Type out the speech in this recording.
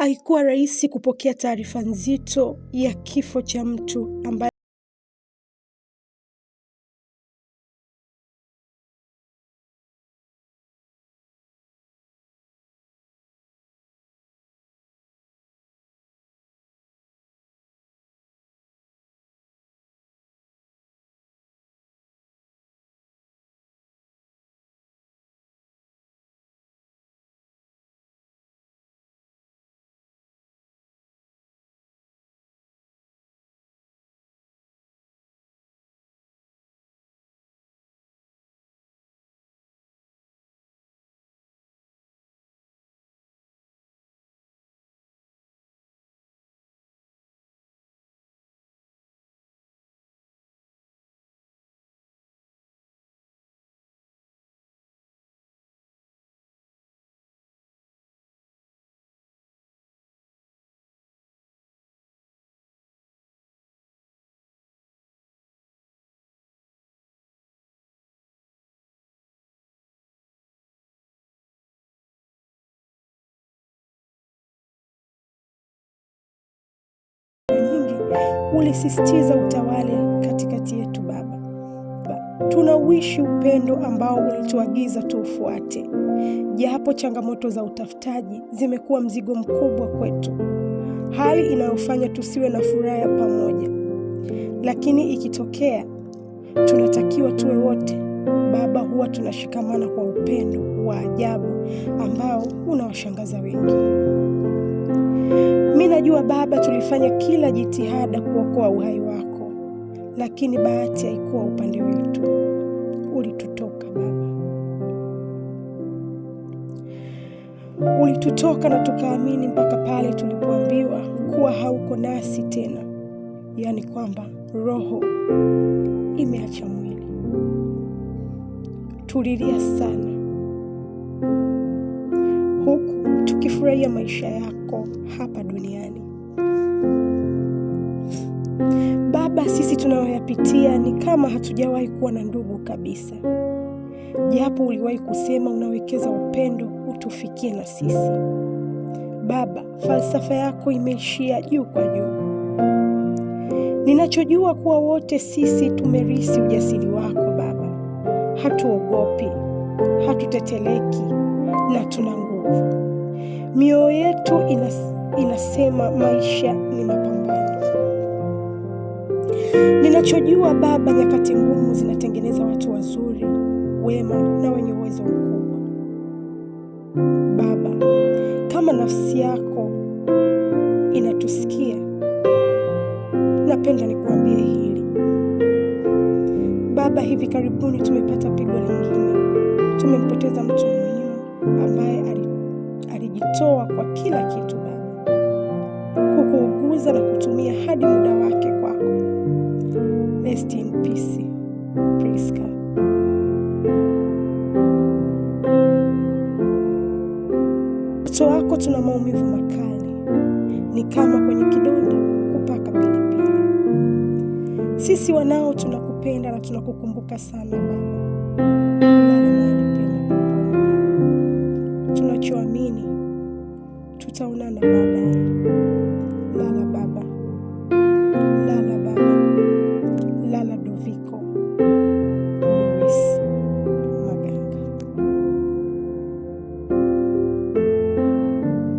Haikuwa rahisi kupokea taarifa nzito ya kifo cha mtu ambaye nyingi ulisisitiza utawale katikati yetu Baba. Tunauishi upendo ambao ulituagiza tuufuate, japo changamoto za utafutaji zimekuwa mzigo mkubwa kwetu, hali inayofanya tusiwe na furaha ya pamoja. Lakini ikitokea tunatakiwa tuwe wote Baba, huwa tunashikamana kwa upendo wa ajabu ambao unawashangaza wengi. Mi najua Baba, tulifanya kila jitihada kuokoa uhai wako, lakini bahati haikuwa upande wetu. Ulitutoka Baba, ulitutoka na tukaamini mpaka pale tulipoambiwa kuwa hauko nasi tena, yaani kwamba roho imeacha mwili. Tulilia sana huku tukifurahia maisha yako hapa duniani. Baba, sisi tunayoyapitia ni kama hatujawahi kuwa na ndugu kabisa, japo uliwahi kusema unawekeza upendo utufikie na sisi. Baba, falsafa yako imeishia juu kwa juu. Ninachojua kuwa wote sisi tumerisi ujasiri wako Baba. Hatuogopi, hatuteteleki na tuna nguvu. Mioyo yetu inasema maisha ni mapambano. Ninachojua Baba, nyakati ngumu zinatengeneza watu wazuri, wema na wenye uwezo mkubwa. Baba, kama nafsi yako inatusikia, napenda nikuambie hili. Baba, hivi karibuni tumepata pigo lingine. Tumempoteza mtu muhimu ambaye alijitoa kwa kila kitu Baba, kukuuguza na kutumia hadi muda wake kwako. Rest in peace, Priska. Watoto wako tuna maumivu makali, ni kama kwenye kidonda kupaka pilipili. Sisi wanao tunakupenda na tunakukumbuka sana Baba. Ulale mahali pema peponi Baba. Tunachoamini tutaonana baadaye.